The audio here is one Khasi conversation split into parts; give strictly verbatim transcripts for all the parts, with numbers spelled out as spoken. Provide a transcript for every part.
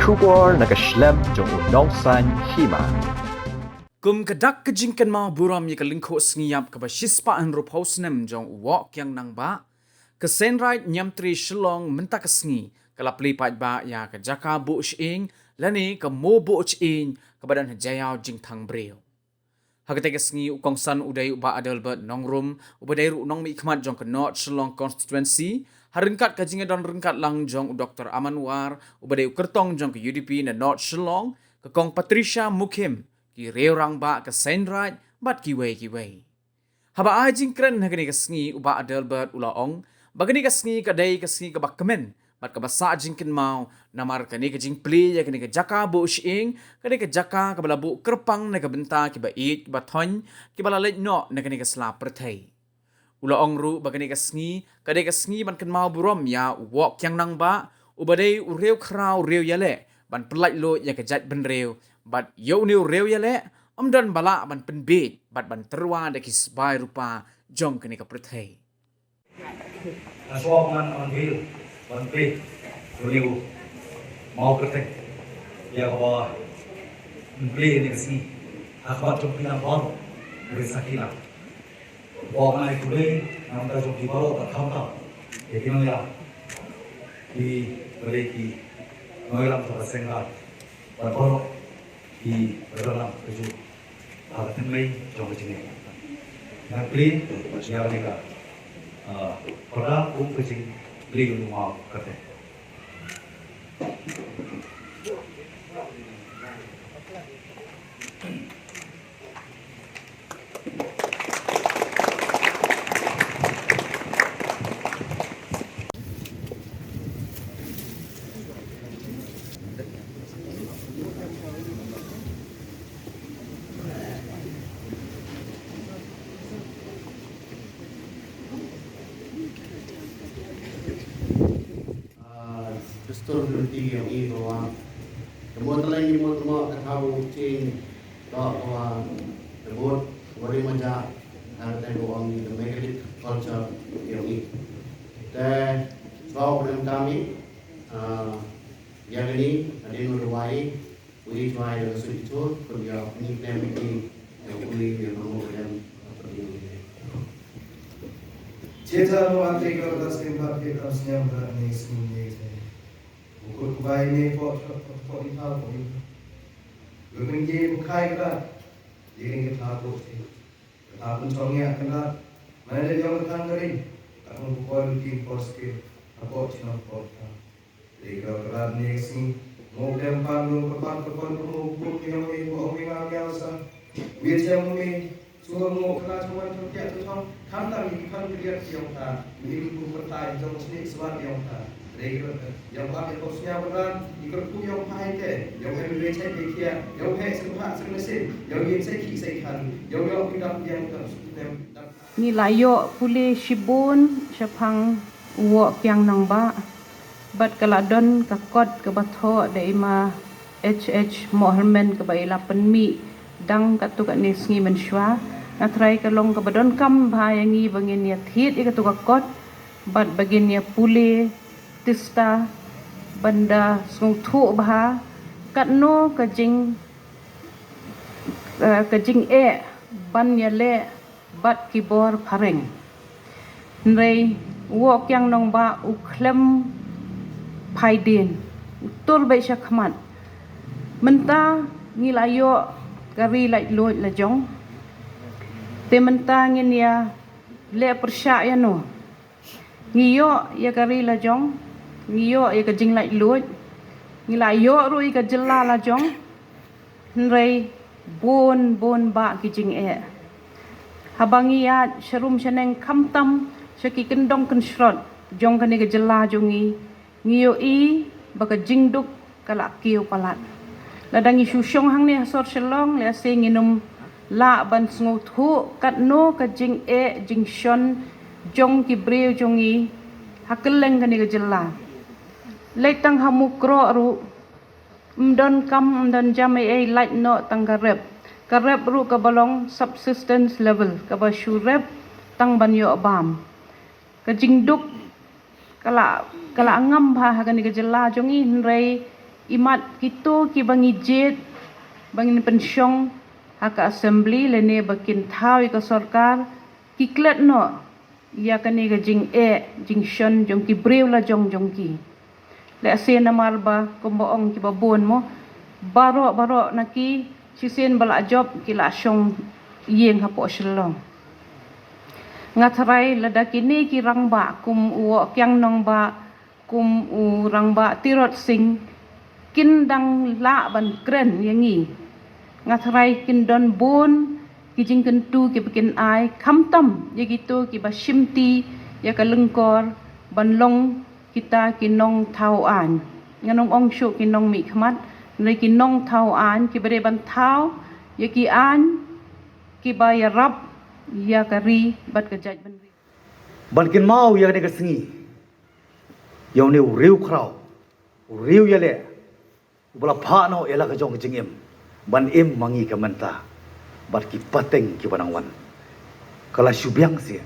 Khubor na ka shlem jong u nongsaiñ hima. Kum ka dak ka jingkynmaw burom ïa ka lyngkhuh sngi ïap kaba shispah hynriewphew snem jong u Woh Kiang Nangbah, ka Seiñraij Niamtre Shillong mynta ka sngi ka la plie paidbah ïa ka jaka buh shyieng lane ka Mo Buh Shyieng kaba don ha Jaïaw Jingthang Briew. Ha katei ka sngi u kongsan u dei u Bah Adelbert Nongrum, uba dei ruh u nongmihkhmat jong ka North Shillong Constituency, ha ryngkat ka jingïadon ryngkat lang jong u Doktor Aman War, uba dei u kyrtong jong ka U D P na North Shillong, ka Kong Patricia Mukhim, ki riew rangbah ka Seiñraij, bad kiwei kiwei. Haba ai jingkren ha kane ka sngi u Bah Adelbert u la ong ba kane ka sngi ka dei ka sngi kaba kmen bad kaba sah jingkynmaw namar kane ka jingplie ïa kane ka jaka buh shyieng ka dei ka jaka kaba la buh kyrpang na ka bynta kiba ïeit kiba thoiñ kiba la leit noh na kane ka sla pyrthei. U la ong ruh ba kane ka sngi ka dei ka sngi ban kynmaw burom ïa u Woh Kiang Nangbah uba dei u riew khraw riew ïaleh ban pyllait luid ïa ka jaitbynriew bad ïa une u riew ïaleh ym don ba lah ban pynbiej bad ban tyrwa da ki sbai rupa jong kane ka pyrthei. Nga shu wan ban plie, ban plie ïa une u maw kyrteng ïa kaba pynplie ïa kane ka sngi ha khmat jong phi baroh, u sakhi na. Wan ai khublei na ka bynta jong phi baroh bad khamtam ïa ki nongïalam, kiba dei ki nongïalam jong ka Seiñraij bad baroh kiba don lang kajuh ha ka thymmei jong ka jingim. Nga plie ïa kane ka, ah, pyrda kum ka jingplie ïa une u maw kyrteng. Ah, dustur lynti ïong i ba wa. Ka mut lei ngi mut mo ka thaw ching, ka wa ka mut wa ri ma ja, ka te ko ong the megalithic culture ïong i. Te shuwa u rem kami, ah, ïa kani hadien u rwai, u i chwa ïa ka sui chur, kun ïa ni klem ni, ïa u i ïa ka mut lem. Cheta mo ate ka das kem ba ke tam sñiaw ba ne sñiaw ne te. U kut ku bai ne ko ko ko i thal ko i. Lu men ye bu kai ka da. Ye ne ka thal ko te. Ka thal pun chong ya ka da. Mana de yong ka thang ka ri. Ka ko ko lu ki ko ske. Ka ko chi no ko ka. Dei ka kyrdan ne ka sngi, mo dem pan mo ka pan ka pan ka mo ko ki yong me ko ong me nga nga sa. Wi jam me, sua mo ka la chuan ka pia ka thong, khamtam ki pan ka pia ki yong ta. Wi ku ka ta yong sni swa yong ta. Dei ka yong ba ka ko snya ba ran, i ka ku yong pa hai te, yong he me chai ke kia, yong he sing ha sing na sin, yong yin sai ki sai kan, yong yong ki dap yong ta snem. Ngi la ïoh pule shibun shaphang u Woh Kiang Nangbah. Bad ka la don ka kot kaba thoh da i ma H H Mohyrmen kaba i la pynmih dang katto katne sngi mynshuwa. Nga trai ka long kaba donkam bha ïa ngi ba ngin ïa thied ïa katto ka kot. Bad ba ngin ïa pule tista ban da sngewthuh bha katno ka jing, eh, ka jingeh ban ïaleh bad ki bor phareng. Hynrei u Woh Kiang Nangbah u khlem phai dien, u tur beit sha khmat. Mynta ngi la ïoh ka ri laitluid la jong. Te mynta ngin ïa leh pyrshah ïa no. Ngi ïoh ïa ka ri la jong, ngi ïoh ïa ka jinglaitluid, ngi la ïoh ruh ïa ka jylla la jong. Hynrei bun bun bah ki jingeh. Haba ngi ïaid sharum shaneng khamtam sha ki kyndong kynshrot jong kane ka jylla jong ngi, ngi ïohi ba ka jingduk ka la kiew palat. Lada ngi shu shong hangne ha sor Shillong, lehse ngin ym lah ban sngewthuh katno ka jingeh jingshon jong ki briew jong ngi ha kylleng kane ka jylla. Leit tang ha Mukroh ruh, ym don kam, ym don jam ei ei, lait noh tang ka rep. Ka rep ruh kaba long subsistence level, kaba shu rep tang ban ïoh bam. Ka jingduk ka la, ka la ngam bha ha kane ka jylla jong ngi, hynrei Imat kito kiba ngi jied ba ngin pynshong ha ka assembly lane ba kin thaw ïa ka sorkar, ki klet noh ïa kane ka jingeh jingshon jong ki briew la jong jong ki. Lehse namar ba kumba ong kiba bun mo, baroh baroh na ki shisien ba la jop ki la shong ïing hapoh Shillong. Nga tharai lada kine ki rangbah kum u Kiang Nangbah, kum u rangbah Tirot Sing, kin dang lah ban kren ïa ngi, nga tharai kin don bun ki jingkyntu kiba kin ai, khamtam ïa kito kiba shimti ïa ka lyngkor ban long kita ki nongthaw aiñ. Ngan ym ong shuh ki nongmihkhmat, hynrei ki nongthaw aiñ kiba dei ban thaw ïa ki aiñ kiba ïarap ïa ka ri bad ka jaitbynriew. Ban kynmaw ïa kane ka sngi ïa une u riewkhraw, u riewïaleh, uba la phah noh ïa la ka jong ka jingim ban im ma ngi ka mynta bad ki pateng kiba nang wan. Ka la shu biang seh.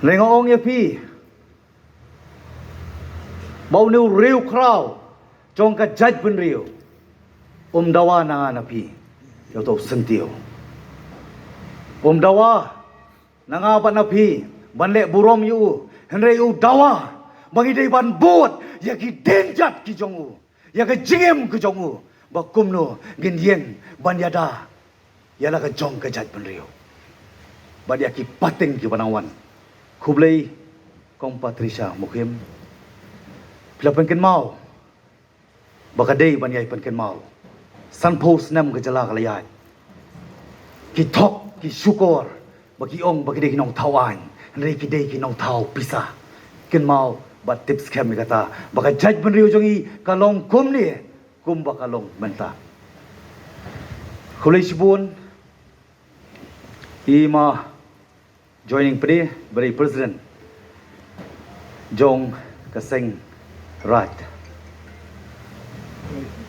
Hynrei nga ong ïa phi ba une u riewkhraw jong ka jaitbynriew um dawa na nga na phi ïa uto u syntiew. Um dawa na nga bad na phi ban leh burom ïa u, hynrei u dawa ba ngi dei ban bud ïa ki dienjat ki jong u, ïa ka jingim ka jong u, ba kumno ngin ïeng ban ïada ïa la ka jong ka jaitbynriew bad ïa ki pateng kiba nang wan. Khublei Kong Patricia Mukhim, phi la pynkynmaw ba ka dei ban ïai pynkynmaw. Sanphew snem ka jylla ka la ïaid. Ki thok ki shukor ba ki ong ba ki dei ki nongthaw aiñ, hynrei ki dei ki nongthaw pisa. Kynmaw bad tip skhem ïa kata ba ka jaitbynriew jong ngi ka long kumne kumba ka long mynta. Khublei shibun. I ma Joining Pde, ba dei president jong ka seng Raid,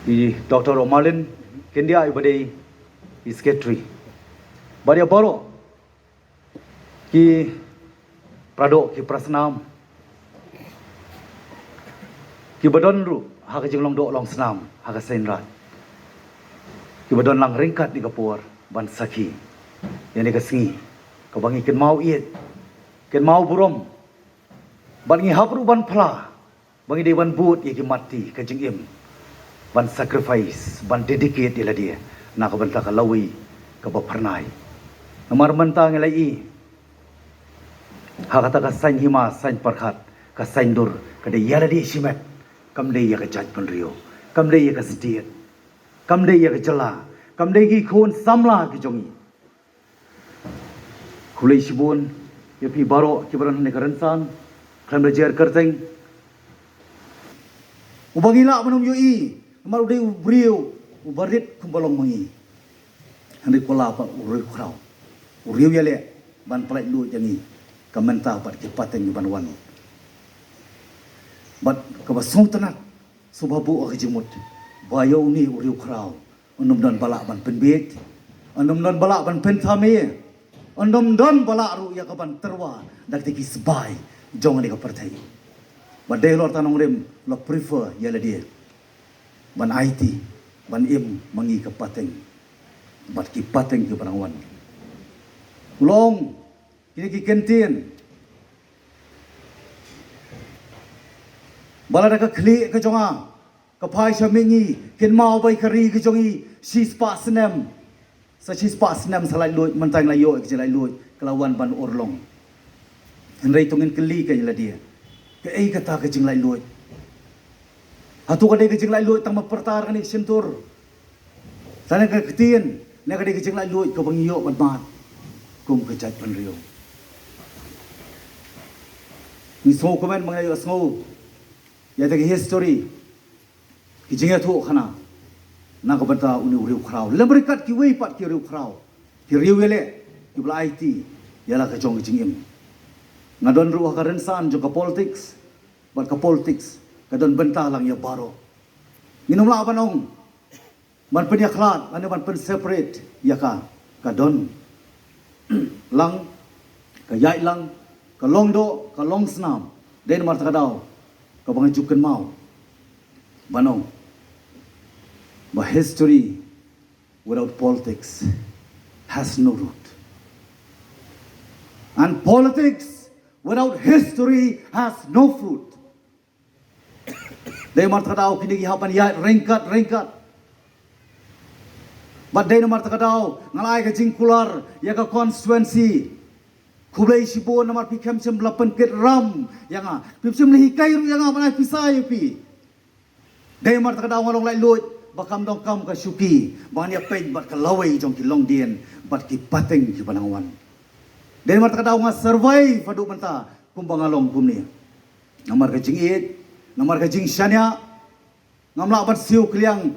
i Doctor Omalin Kyndiah, i ba dei i secretary, bad ïa baroh ki paradoh ki parasnam, ki ba don ruh ha ka jinglong doh long snam ha ka seng Raid, ki ba don lang ryngkat ïa ka por ban sakhi ïa kane ka sngi kaba ngi kynmaw ïeit, kynmaw burom, bad ngi hap ruh ban phla ba ngi dei ban bud ïa ki matti ka jingim, ban sacrifice, ban dedicate ïa lade na ka bynta ka lawei kaba phyrnai. Namar mynta ngi la i ha kata ka saiñ hima, saiñ pyrkhat, ka saiñ dur, ka dei ïa lade shimet, kam dei ïa ka jaitbynriew, kam dei ïa ka state, kam dei ïa ka jylla, kam dei ki khun samla ki jong ngi. Khublei shibun ïa phi baroh ki ba don ha kane ka rynsan, khlem da jer kyrteng. Uba ngi lah ban ym ïohi namar u dei u briew uba rit kumba long ma ngi. Hynrei ko la pat u riewkhraw, u riewïaleh ban pyllait luid ïa ngi ka mynta bad ki pateng ki ban wan. Bad kaba sngewtynnat sngewbha buh ha ka jingmut ba ïa une u riewkhraw un ym don ba lah ban pynbiej, un ym don ba lah ban pynthame, un ym don ba lah ruh ïa ka ban tyrwa da kita ki sbai jong kane ka pyrthei. Bad dei halor kata nongrim la prefer ïa lade ban aiti ban im ma ngi ka pateng bad ki pateng ki ba nang wan. U la ong kine ki kyntien ba lada ka khlieh ka jong nga ka phai sha mihngi, kynmaw ba ïa ka ri ka jong ngi shispah snem, sa shispah snem sa laitluid, mynta ngi la ïoh ïa ka jinglaitluid, ka la wan ban urlong. Hynrei to ngin kylli ka ïa lade, kaei kata ka jinglaitluid? Hato ka dei ka jinglaitluid tang ba pyrta ha kane ka shyntur? Tang ka ktien, ne ka dei ka jinglaitluid kaba ngi ïoh ban mad kum ka jaitbynriew? Ngi sngewkmen ba ngi la ïohsngew ïa kata ka history, ki jingïathuhkhana na ka bynta une u riewkhraw lem ryngkat kiwei pat ki riewkhraw, ki riewïaleh kiba la aiti ïa la ka jong ka jingim. Nga don ruh ha ka rynsan jong ka politics, bad ka politics ka don bynta lang ïa baroh. Ngin ym lah ban ong ban pynïakhlad lane ban pynseparate ïa ka. Ka don lang, ka ïaid lang, ka long doh, ka long snam. Dei namar kata ka daw kaba nga ju kynmaw Ban ong ba history without politics has no root. And politics without history has no fruit. Dei namar kata ka daw kine ki hap ban ïaid ryngkat ryngkat. Bad dei namar kata ka daw nga la ai ka jingkular ïa ka constituency. Khublei shibun namar phi khlem shym la pynkit ram ïa nga. Phim shym la hikai ruh ïa nga ban ai pisa ïa phi. Dei namar kata ka daw nga long laitluid ba kam donkam ka shuki ba ngan ïa peit bad ka lawei jong ki longdien bad ki pateng kiba nang wan. Dei namar kata ka daw nga survive haduh mynta kumba nga long kumne. Namar ka jingïeit, namar ka jingshaniah, ngam lah ban siew kylliang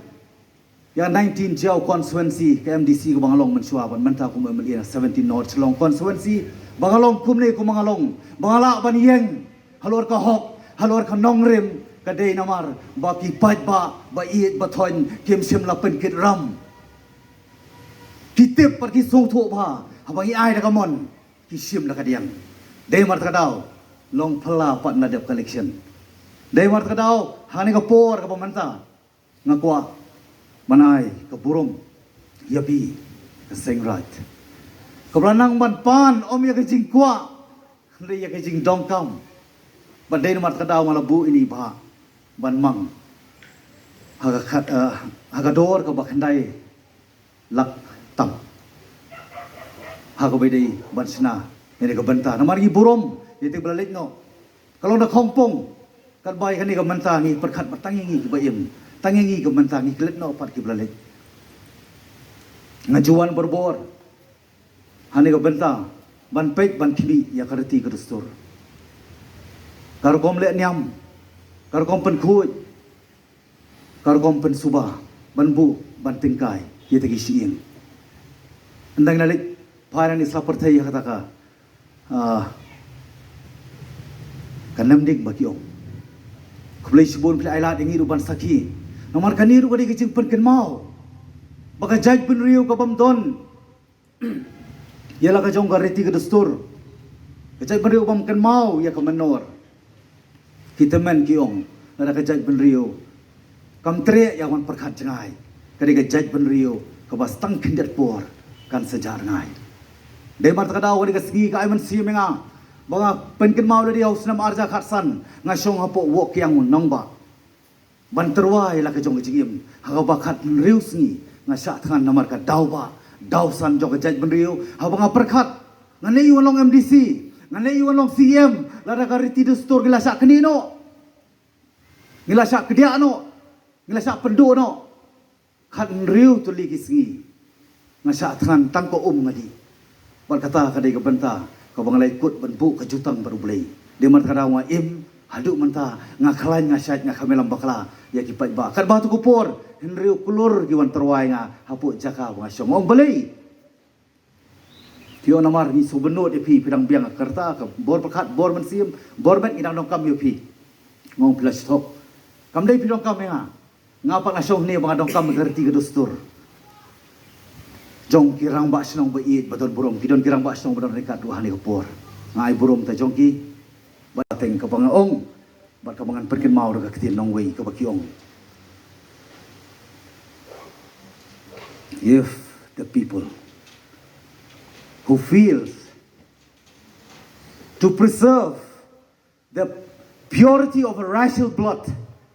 ïa nineteen Jaïaw constituency ka M D C kaba nga long mynshuwa bad mynta kum M L A na seventeen North Shillong constituency ba nga long kumne kumba nga long ba nga lah ban ïeng halor ka hok halor ka nongrim ka dei namar ba ki paidbah ba ïeit ba thoiñ kim shym la pynkit ram. Ki tip bad ki sngewthuh bha haba ngi ai da ka mon ki shim da ka diang. Dei namar kata ka daw long phylla pat na dep ka election. Dei namar kata ka daw ha kane ka por kaba mynta nga kwah ban ai ka burom ïa phi ka seng raid kaba la nang ban pan ym ïa ka jingkwah hynrei ïa ka jingdonkam. Bad dei namar kata ka daw nga la buh ïa ini bha ban mang ha ka khat, eh, ha ka dor kaba khyndai lak tam ha kaba dei ban shna ïa ka bynta namar ngi burom ïa te ba la leit noh. Ka long da khongpong katba ïa kane ka bynta ngi pyrkhat ba tang ïa ngi kiba im, tang ïa ngi ka bynta ngi klet noh pat kiba la leit. Nga ju wan borbor ha kane ka bynta ban peit ban khmih ïa ka riti ka dustur, ka rukom leh niam, ka rukom pynkhuid, ka rukom pynsuba ban buh ban tyngkai ïa ta ki shyieng. Ynda ngi la leit phai na ngi sa pyrthei ïa kata ka, ah, ka nemding ba ki ong. Khublei shibun phi la ai lad ïa ngi ruh ban sakhi namar kane ruh ka dei ka jingpynkynmaw ba ka jaitbynriew ka bym don ïa la ka jong ka riti ka dustur. Ka jaitbynriew bym kynmaw ïa ka mynnor. Ki tymmen ki ong lada ka jaitbynriew kam treh ïa wan pyrkhat jngai ka dei ka jaitbynriew kaba stang khyndiat por kan sa jah rngai. Dei namar kata ka daw ka dei ka sngi ka ai mynsiem ïa nga ba nga pynkynmaw lade ha u snem arhajar khatsan nga shong hapoh Woh Kiang Nongbah ban tyrwa ïa la ka jong ka jingim ha kaba khathynriew sngi nga shah thngan namar ka daw ba daw san jong ka jaitbynriew haba nga pyrkhat ngan leit ïa wan long M D C, ngan leit ïa wan long C M lada ka riti dustur ngi la shah knieh noh, ngi la shah kdiah noh, ngi la shah pynduh noh. Khathynriew tylli ki sngi nga shah thngan tang ka um nga dih. Bad kata ka dei ka bynta kaba nga la ïakut ban buh ka jutang bad U Blei. Dei namar kata ka daw nga im haduh mynta nga khlaiñ nga shait nga kham ïalam bakla ïa ki paidbah. Katba tu ka por hynriew klur ki wan tyrwa ïa nga hapoh jaka ba nga shong. Ong balei? Phi ong namar ngi sngewbynnud ïa phi, phi dang biang ka rta, ka bor pyrkhat, bor mynsiem, bor met ngi dang donkam ïa phi. Nga ong phi la shu thok. Kam dei phi donkam ïa nga. Nga pat nga shong hangne ba nga donkam ïa ka riti ka dustur jong ki rangbah shnong ba ïeit ba don burom, ki don ki rangbah shnong ba don ryngkat ruh hangne ka por. Nga ai burom ta jong ki. Ba teng kaba nga ong bad kaba ngan pynkynmaw da ka ktien nongwei kaba ki ong, if the people who feels to preserve the purity of a racial blood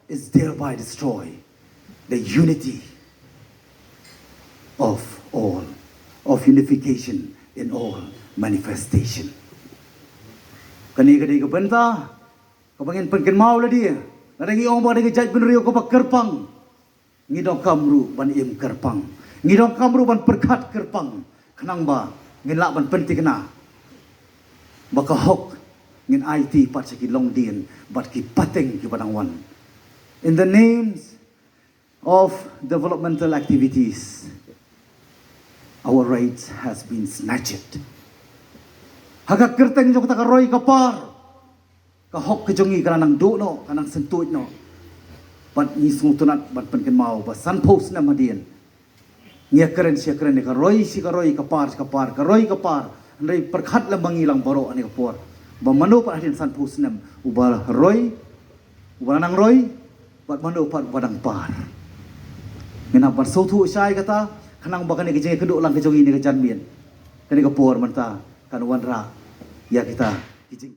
is thereby destroy the unity of all, of unification in all manifestation. Kane ka dei ka bynta kaba ngin pynkynmaw lade. Lada ngi ong ba ka dei ka jaitbynriew kaba kyrpang, ngi donkam ruh ban im kyrpang, ngi donkam ruh ban pyrkhat kyrpang khnang ba ngin lah ban pynthikna ba ka hok ngin aiti pat sha ki longdien bad ki pateng kiba dang wan. In the names of developmental activities, our rights has been snatched. Ha ka kyrteng jong kata ka roi ka par, ka hok ka jong ngi ka la nang duh noh, ka nang syntuid noh. Bad ngi sngewtynnat ban pynkynmaw ba sanphew snem hadien ngi ïakren shi ïakren ïa ka roi shi ka roi, ka par shi ka par, ka roi ka par. Hynrei pyrkhat lem ba ngi lang baroh ha kane ka por ba mano pat hadien sanphew snem uba roi, uba la nang roi, bad mano pat ba dang par. Ngin hap ban sngewthuh shai kata, khnang ba kane ka jingïakynduh lang ka jong ngi ne ka janmiet, kane ka por mynta kan wanrah ïa kita ki jing